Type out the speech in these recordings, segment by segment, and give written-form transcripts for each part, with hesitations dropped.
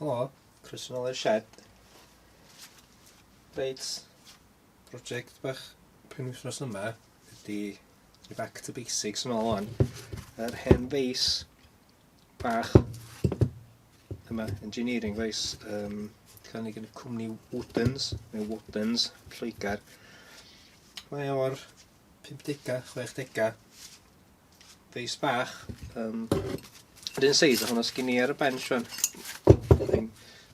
Helo, croeso nôl i'r shed. Reit, prosiect bach penwythnos yma ydy back to basics yn ôl o'n. Yr hen feis bach yma, engineering feis, um, cael ei gen y cwmni Woodens, neu Woodens, Lloegr. Mae o'r 50au, 60au, Feis bach. Um, yr un seis o hwnna sgyn i ar y bench rwan. Mae'n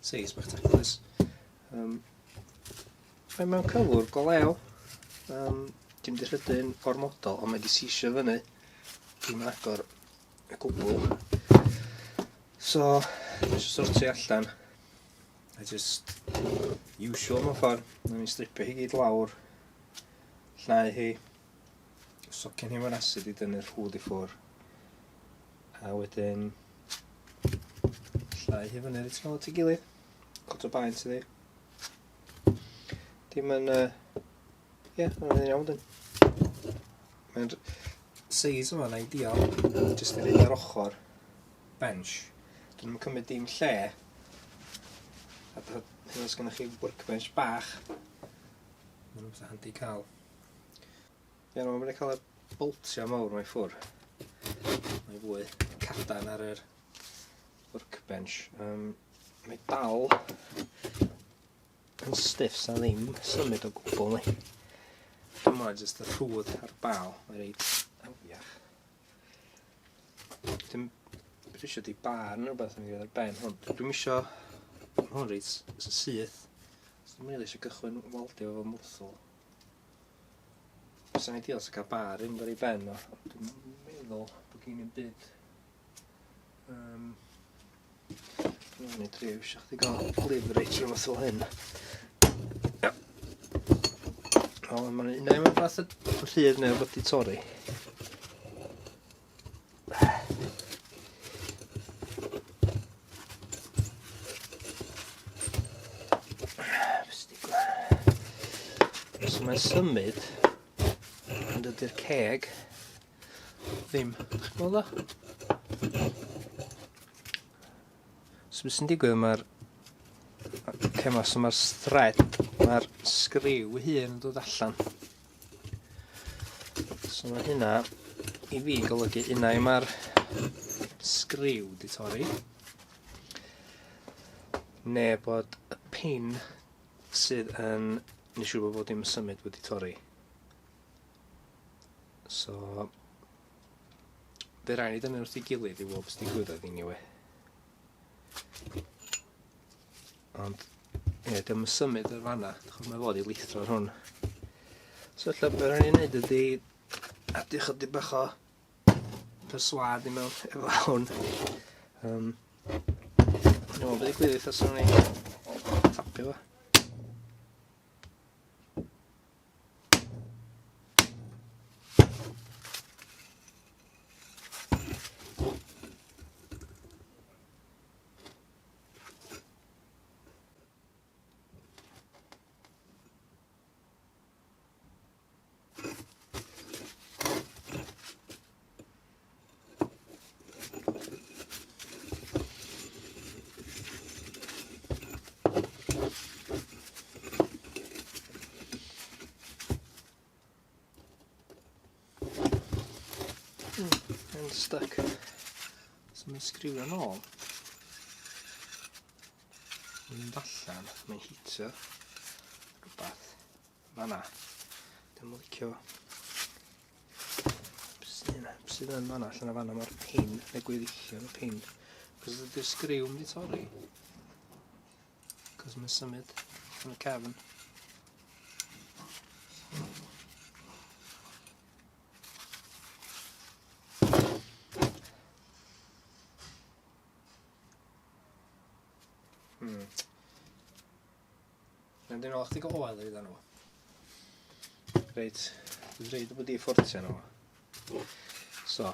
seis bach taclus. Um, mae mewn cyflwr go lew. Um, dim di rhydu'n ormodol, ond mae di sisio fyny. Dim yn agor y gwbl. So, dwi eisiau sortio allan. I just usual mewn ffordd. Nawn ni stripio hi gyd lawr. Llnau hi. Socian hi mewn asid i dynnu'r rhwd i ffwr. A wedyn llnau hi fyny reit nôl at ei gilydd. Cot o baent iddi. Dim yn... Uh, ie, yeah, mae'n iawn dyn. Mae'n seis yma'n ideal, jyst i reid ar ochr bench. Dyn nhw'n cymryd dim lle. A hyn os gennych chi workbench bach, mae'n rhywbeth handi cael. Ie, mae'n mynd i cael y boltiau mawr mae ffwr. Mae fwy cadarn ar yr workbench. Um, mae dal yn stiff sa ddim symud o gwbl ni. Dyma jyst y rhwyd ar bal, mae reit afiach. Dim dwi eisiau di bar neu rhywbeth yn ar ben hwn. Dwi'n eisiau hwn reit syth. So dwi'n rili eisiau gychwyn waldio efo mwrthwl. Sa'n ideal sy'n cael bar un ar ei ben o. Dwi'n meddwl bod gen i'n byd. Um, Dwi'n ei drio eisiau chdi gael leverage rhywbeth fel hyn. Ia. O, mae'n un o'i fath o rhydd neu rhywbeth di torri. So mae'n symud, ond dydy'r ceg ddim. Chi'n gweld o? So beth sy'n digwydd mae'r cema, so mae'r thread, mae'r sgriw hun yn dod allan. So mae hynna i fi yn golygu unai mae'r sgriw di torri neu bod y pin sydd yn nes siŵr bod bod dim symud wedi torri. So fe rhaid ni dynnu wrth ei gilydd i weld beth digwyddodd anyway. Ond, ie, yeah, dim yn symud o'r fanna. Chos mae fod i lithro ar hwn. So, ella beth rhaid ni'n neud ydy adio chydig bach o perswad i mewn efo hwn. Um, Dwi'n meddwl beth i gwyddi os o'n i tapio fo. And stuck. So mae'n sgriwio nôl. Mae'n mynd allan, mae'n hitio rhywbeth. Fanna. Dwi'n licio. Sydd yn fanna, allan o fanna mae'r pin, neu gweddillion y pin. Cos ydy'r sgriw mynd i torri. Cos mae'n symud yn y cefn. Hmm. Mae'n dyn ôl chdi go oel i nhw. Reit, dwi'n rhaid bod i ffortio nhw. So,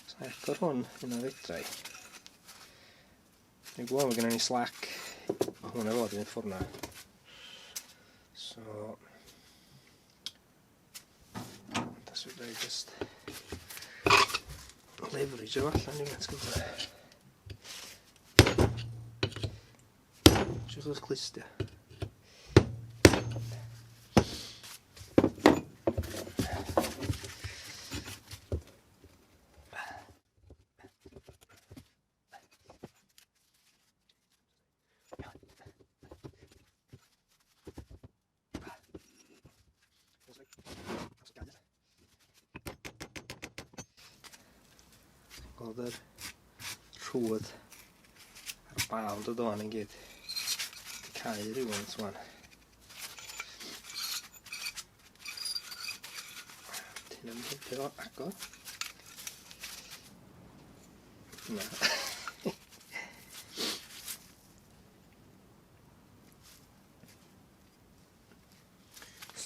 so agor hwn un o'r fedrau. Dwi'n gwybod mae gennym ni slack. Mae hwn efo dwi'n ffwrdd na. So, that's what I just leverage o allan i fe, ti'n gwybod. Watsiwch eich clustia. Gweld yr rhwyd a'r bal dod o'n i gyd. Di cau rhywun wan. Ti'n am helpu fo agor? Na.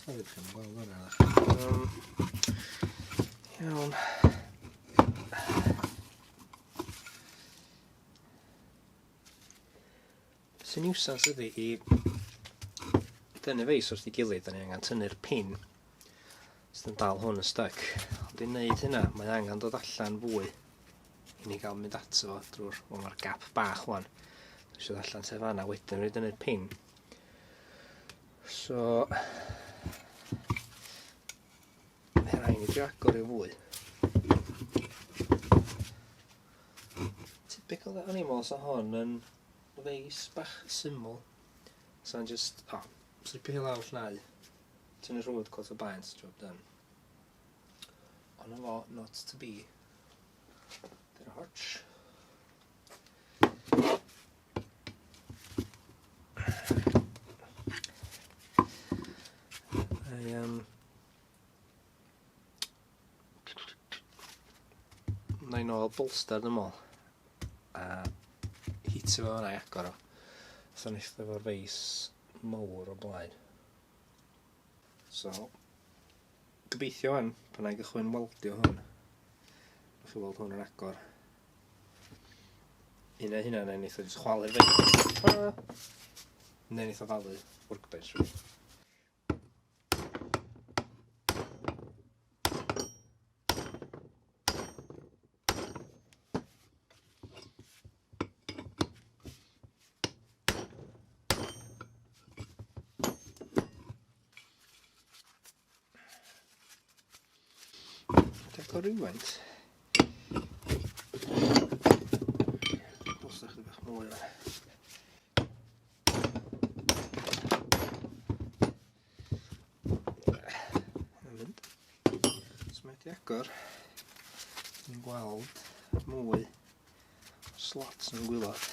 Sori, chi'n gweld hwnna. Iawn. Sy'n niwsans ydy i dynnu feis wrth ei gilydd, da ni angen tynnu'r pin sydd yn dal hwn yn styc. Ond i wneud hynna, mae angen dod allan fwy i ni gael mynd ato fo drwy'r... Wel, mae'r gap bach wan. Dwi eisiau dod allan sef fanna, wedyn rhaid dynnu'r pin. So... Mae rhaid ni drio agor i fwy. Typical that animal sa hon yn feis bach syml. Sa'n just, o, oh, slipio hi lawr llnau. Tynnu rhwyd, clot o baent, job done. Ond fo, not to be. Dyna hotch. I, Na i nôl bolster dwi'n meddwl. A hitio fo fan'na i agor o. So nes efo'r feis mawr o blaen. So, gobeithio wan, pan na i gychwyn weldio hwn, wnewch chi weld hwn yn agor. Un o hynna, neu wneith o jyst chwalu'r feis. Neu wneith o falu workbench fi. Dwi'n rhywfaint. Os ydych bach mwy o'n. Mynd. So mae wedi agor. Ni'n gweld mwy slots yn gwylod.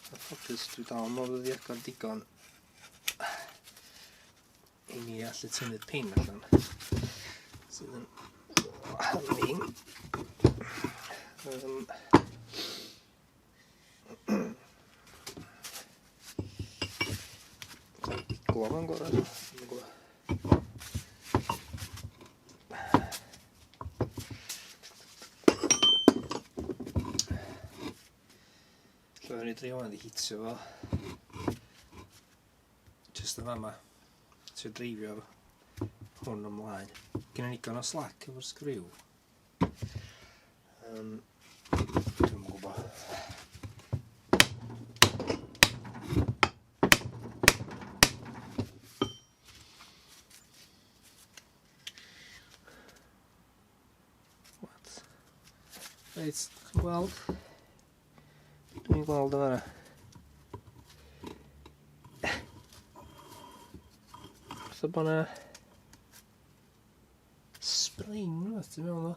A ffodus dwi dal yn modd wedi agor digon i ni allu tynnu'r pin allan. Sydd yn annoying. Gwybod fo'n gorau. Dwi'n gwybod. Lle o'n i drio wan di hitio fo. Just yn fama. Trio dreifio hwn ymlaen. Gynna ni digon o slack efo'r sgriw. Dwi'm yn gwybod. What? Reit, chi'n gweld? Dwi'n gweld o fanna. Fatha bod 'na spring rhywbeth tu mewn o.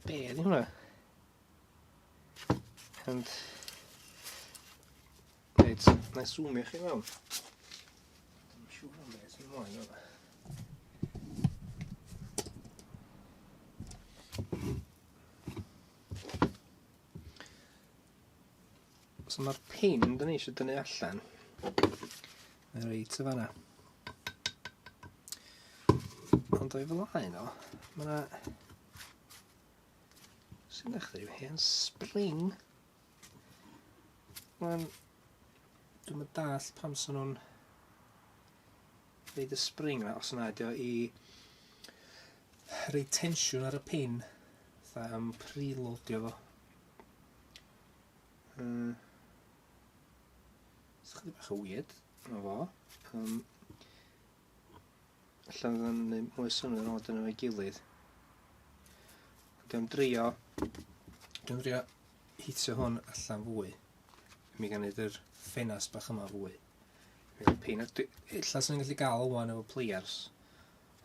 Be ydi hwnna? And Reit, na i zoomio chi mewn. Dwi'n siŵr am beth sy'n ymlaen yma. So mae'r pin dyn ni eisiau dynnu allan. Mae'n reit y fanna. Ond o'i flaen o, mae yna... Sy'n dechrau rhyw hen spring. Mae'n... Dwi'n mynd dall pam sy'n nhw'n reid y spring yna, os yna ydi o i rei tensiwn ar y pin, fatha am preloadio fo. Chydig bach o weird, yna fo. Allan fydd o'n gwneud mwy o synnwyr o dyn efo'i gilydd. Dwi'n drio hitio hwn allan fwy. Mi gan neud yr ffenast bach yma fwy. Ella sy'n gallu gael wan efo pliers,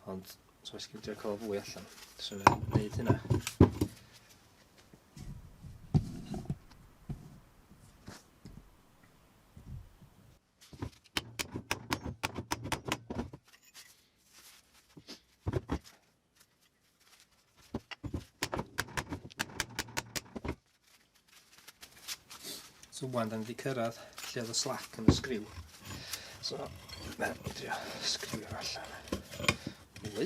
ond so oes gen i cael fwy allan. So ni'n gwneud hynna. So wan, da ni wedi cyrraedd lle oedd y slack yn y sgriw. So, na, ni'n trio sgriwio allan. Mwy.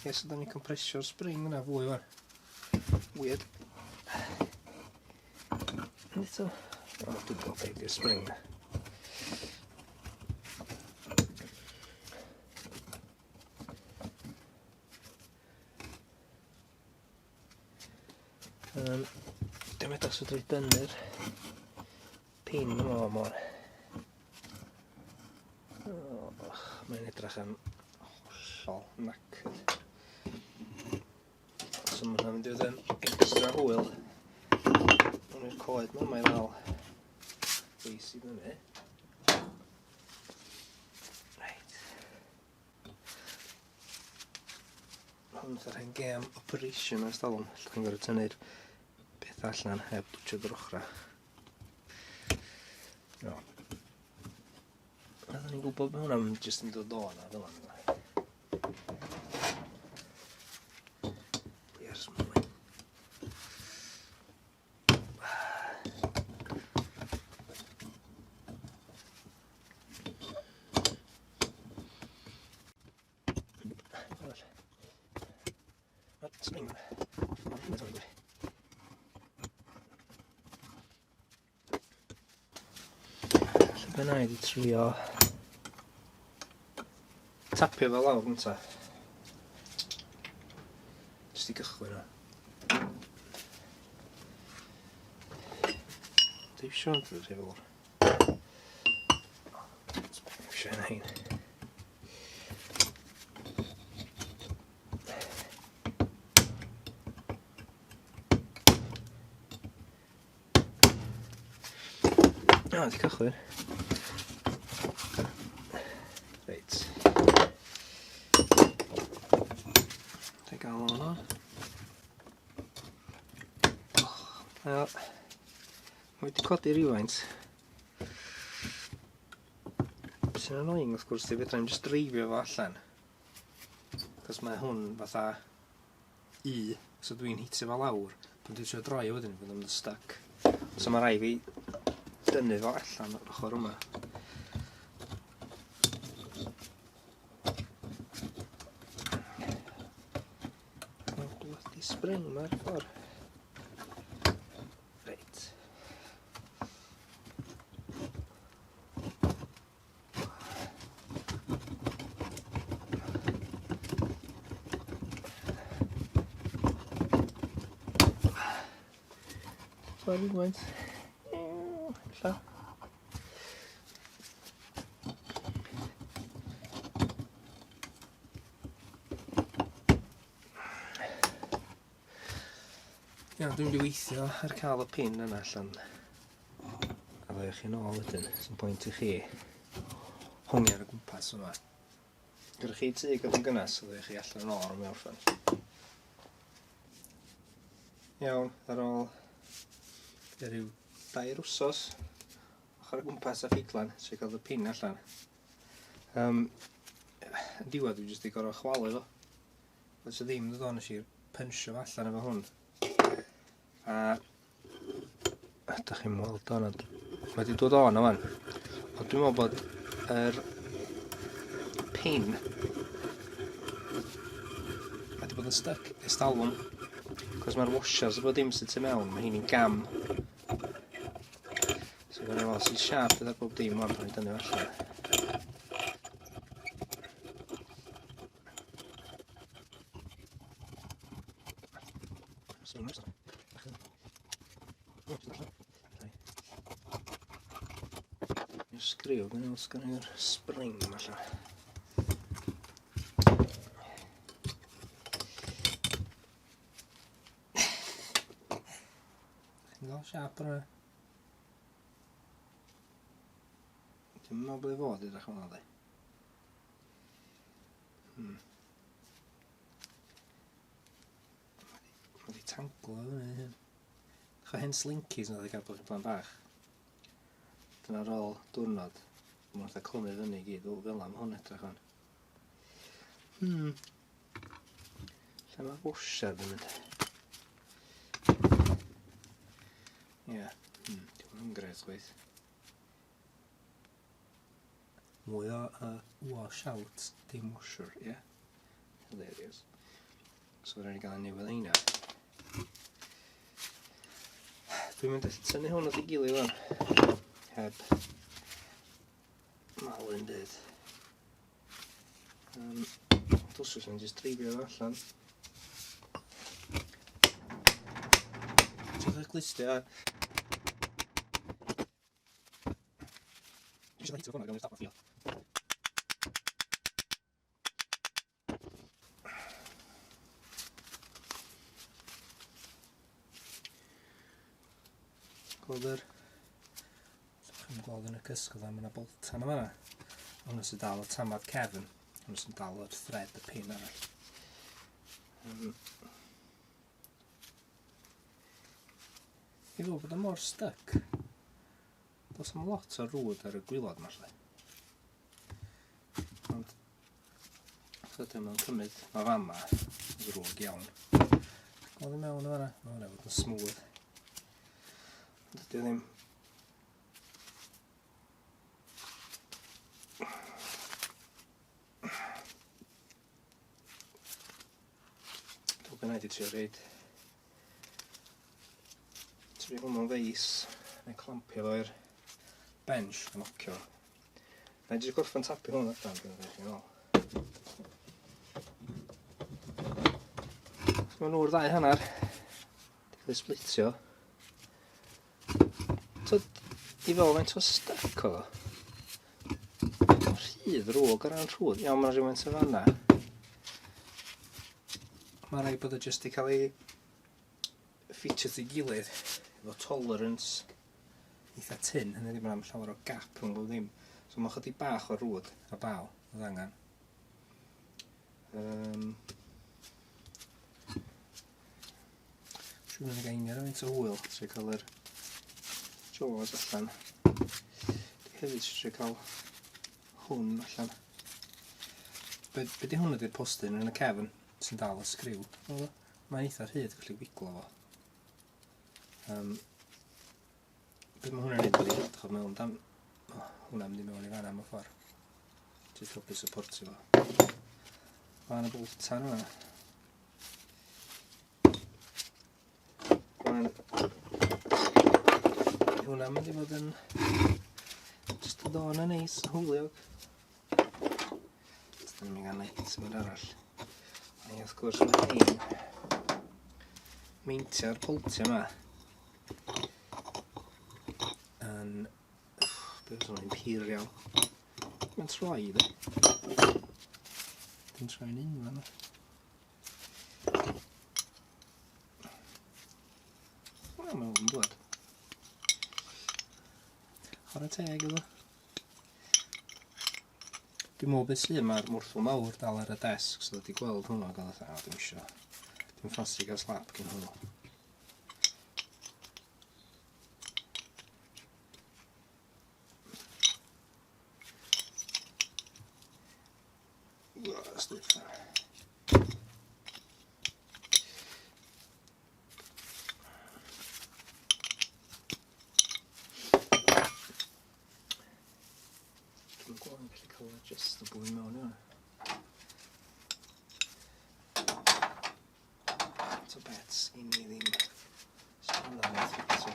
Ie, so da ni'n compresio'r spring yna fwy wan. Weird. Eto. O, dwi'n gwybod beth yw'r spring. Dim edrych sydd wedi dynnu'r pin yma o mor. Oh, mae'n edrych yn hollol knackered. So mae'n mynd i fod yn extra hwyl. Mae'n coed yma, mae'n ddal feis i fyny. Right. Hwn fatha'r hen gêm Operation ers talwm. Lle chi'n gorfod tynnu'r beth allan heb dwtsio'r yr ochrau. No. Oedden ni'n gwybod bod hwnna'n jyst yn dod o yna fel yna. Pliers mwy. Be na i di trio tapio fe lawr gynta. Jyst i gychwyn o. Dwi'n siŵr yn dod rhy fawr. Eisiau hynna hein. O, di cychwyn. Reit. Dwi'n gael o'n o. Wel, mae wedi codi rhywfaint. Sy'n annoying wrth gwrs, di fedra i'm just dreifio fo allan. Cos mae hwn fatha U, so dwi'n hitio fo lawr. Pan dwi'n trio droi o wedyn, fydd o'n stuck. So mae rai fi dynnu fo allan o'r ochr yma. Mae'n bloody spring mae'r ffordd. Reit. So rhywfaint. Ella. Iawn, dwi'n mynd i weithio ar cael y pin yna allan. A ddoi chi nôl wedyn, sy'n pwynt i chi hongi ar y gwmpas yma. Gyda chi tŷ gadw yn gynnes, a ddoi chi allan yn ôl am orffen. Iawn, ar ôl rhyw 2 wsos, ochr o gwmpas a ffidlan, sy'n cael y pin allan. Yn diwedd dwi jyst 'di gorfod chwalu fo. Os o ddim dod o, nes i punchio fo allan efo hwn. A ydych chi'n weld o'n, ond mae wedi dod o'n wan. Ond dwi'n meddwl bod yr pin mae wedi bod yn stuck ers talwm. Cos mae'r washers a bod dim sydd tu mewn, mae hynny'n gam. So mae'n meddwl sy'n siarp gyda bob dim wan pan i'n dynnu allan. Sgriw, gwneud os gyda'r spring yma allan. Chi'n gweld siap yna? Dwi'n meddwl bod i fod edrych fel yna. Mae wedi tanglo fyny hyn. Chwa hen slinkies na ddeg bod chi'n plan bach. Dyna ar ôl diwrnod, mae'n fatha clymu fyny i gyd, fel am hwn edrych hwn. Lle mae washer yn mynd? Ie, yeah. Di hwn yn gret chwaith. Mwy o wash out, dim washer, ie. Yeah. Hilarious. So rhaid i gael ei newydd heina. Dwi'n mynd i tynnu hwn at ei gilydd wan. Heb malu'n byd. Dwsws yn just dreifio fo allan. Ti'n eich glistio a... Dwi eisiau hitio hwnna gan i'r stafell. Gweld yr... Chi'n gweld yn y cysgod am yna boltan yma. Hwnnw sy'n dal y tamad cefn. Hwnnw sy'n dal yr thread y pin arall. I fod bod o mor stuck. Does am lot o rwyd ar y gwylod yma lle. Ond so ydym yn cymryd, mae fama yn ddrwg iawn. Gweld i mewn o fanna, mae hwnna fod yn smooth. Ond ydy o ddim. Dwi'n gwneud i trio reid. Trio hwnnw'n feis, neu clampio fo i'r bench a nocio. Na i jyst gorffen tapio hwn allan, dwi'n dweud chi'n ôl. So maen nhw'r ddau hanner. Di cael ei splitio. So, i fel faint o stuck oedd o. Rhy ddrwg o ran rhwyd. Iawn, mae'n rhywfaint o fanna. Mae'n rhaid bod o jyst i cael ei ffitio at ei gilydd efo tolerance eitha tyn, hynny ydi mae'n llawer o gap rhwng bob ddim. So mae chydig bach o rwyd a baw oedd angen. Siwr yn gael unrhyw faint o hwyl, trio cael yr jaws allan. Dwi hefyd eisiau trio cael hwn allan. Be, be di hwn ydy'r postyn yn y cefn sy'n dal y sgriw? Mae'n eitha rhydd gallu wiglo fo. Be mae hwnna'n neud ydy, dych chi'n meddwl amdan... Oh, hwnna'n mynd i mewn i fanna mewn ffordd. Jyst helpu supportio fo. Mae yna boltan yma. Mae'n... Hwnna'n mynd i fod yn... Jyst yn dod yn neis, yn hwyliog. Dyn ni'n gael nightmare arall. Neu wrth gwrs mae hein meintio'r boltiau yma yn beth fysa hwnna'n imperial. Mae'n troi dde. Dim troi'n unfan. Wel, mae'n yn dod. Chwarae teg iddo. Dwi'n meddwl beth sydd, mae'r mwrthwl mawr dal ar y desg, so wedi gweld hwnnw ac oedd fatha, o, dwi'n isio. Dwi'n ffansi gael slap gen hwnnw. Stiff. Dwi'n gweld yn gallu cael adjustable i mewn yna. So bets i ni ddim sôn am y ffitio.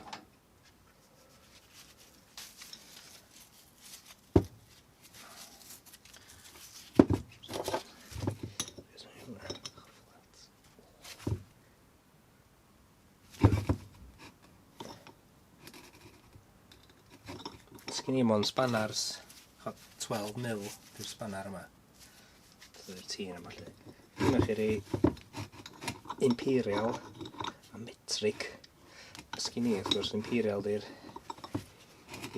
Sgyn i mond spanners, 12 mil di'r spanner yma. 13 a falle. Dyna chi rei Imperial a metric. Sgyn i, wrth gwrs, Imperial di'r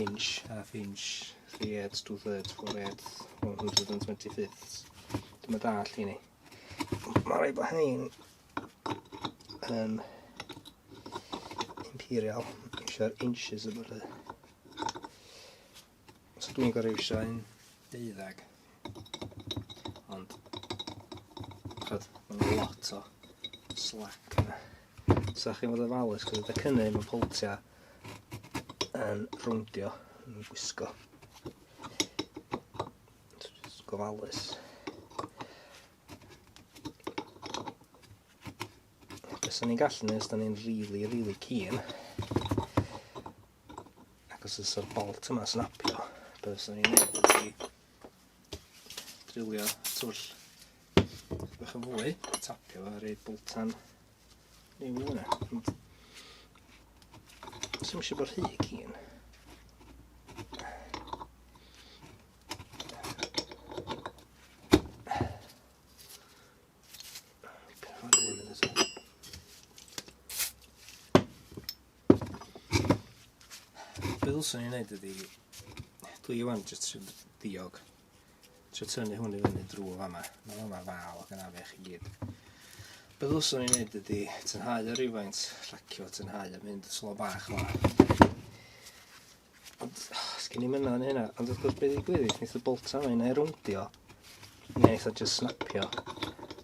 inch, half inch, 3 eighths, 2 thirds, 4 eighths, 125ths. Dyma dall i ni. Mae rhaid bod hein yn Imperial, eisiau'r inches y bwrdd. So dwi'n gorau eisiau un 12. Ond, chod, mae'n lot o slack yna. So chi'n fod ofalus, cos y cynnu mae poltia yn rowndio, yn gwisgo. So just gofalus. Beth ni'n gallu neud os da ni'n really, really keen, ac os oes o'r bolt yma snapio, beth ni'n neud ydy drilio twll bach yn fwy, tapio fo ar ei boltan newydd yna. Ond, sy'm eisiau bod rhy keen. Be ddylswn i'n neud ydi, dwi wan jyst trio ddiog, trio tynnu hwn i fyny drwy fama, mae fama fal ac yn afiach i gyd. Be ddylswn i'n neud ydi tynhau o rywfaint, llacio, tynhau a mynd slo bach fel Ond, sgyn i'm yna yn hynna. Ond wrth gwrs, beth ddigwydd, wneith y bolt yma neu rowndio, neu wneith o just snapio.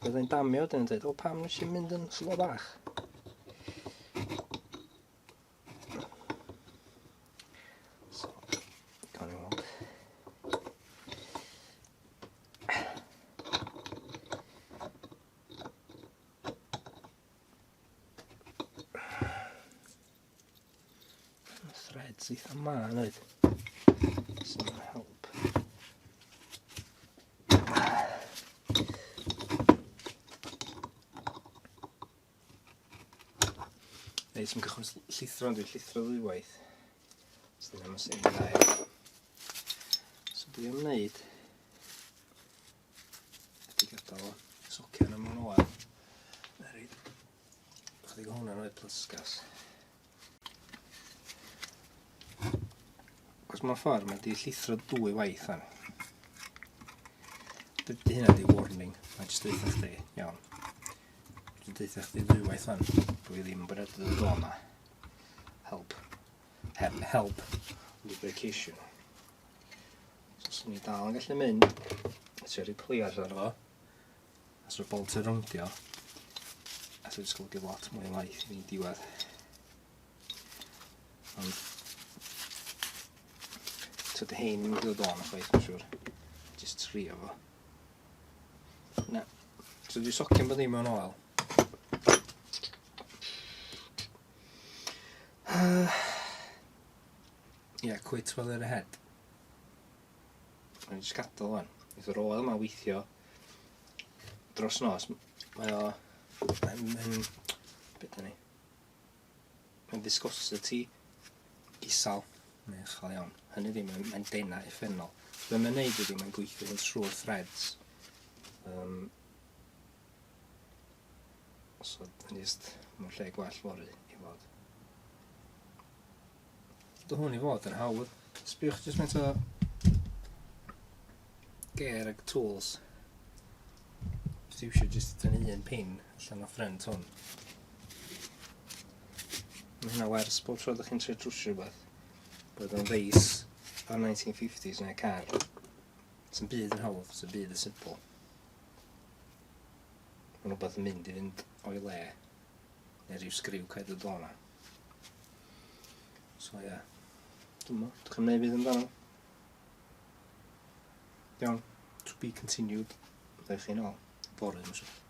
Byddai'n damio wedyn yn dweud, o pam nes i'n mynd yn slo bach? So, gawn ni weld. Threads eitha mân oed. Sy'n help. Reit, mae'n cychwyn llithro, ond dwi'n llithro ddwywaith. So dyna mae'n sy'n dda. So dwi am wneud ydy gadael o socian am mewn oer. Reit, chydig o hwnna'n oed plysgas. Cos mewn ffordd mae di llithro dwy waith fan. Dydy hynna di warning. Mae'n jyst deutha chdi, iawn. Dwi'n deutha chdi ddwy waith fan. Bod fi ddim yn bwriadu dod o yma. Help. Help. Help. Lubrication. So, swn i dal yn gallu mynd. Ti'n rhoi pliers ar fo. A so'r bolt yn rowndio. A sy'n jyst golygu lot mwy o waith i fi'n diwedd. Ond... Tydy hein ddim yn dod o'n chwaith, mae'n siŵr. Just trio fo. Na. So dwi'n socian bod ddim mewn oel. Ie, yeah, quit while they're ahead. Mae'n jyst gadael wan. Neith yr oel yma weithio dros nos. Mae o... Mae'n... Mae'n... Be da ni? Mae'n viscosity isal. Mae'n uchel iawn. Hynny ddim, mae'n mae dena effennol. So be mae'n neud ydy, mae'n gweithio yn trwy'r threads. So, yn just, mae'n lle gwell fory i fod. Dwi hwn i fod yn hawdd. Sbiwch jyst faint o gear ag tools. Jyst iwsio jyst i tynnu un pin allan o ffrynt hwn. Mae hynna wers bob tro ydych chi'n trio trwsio rhywbeth. Bod o'n feis o'r 1950s neu car. Sy'n byd yn hawdd, sy'n byd yn simple. Mae'n rhywbeth yn mynd i fynd o'i le. Neu rhyw sgriw cael dod o'na. So ie. Yeah. Dwi'n mo, dych chi'n neud byd amdano. Iawn, to be continued. Ddech chi'n ôl. Fory, mae'n siŵr.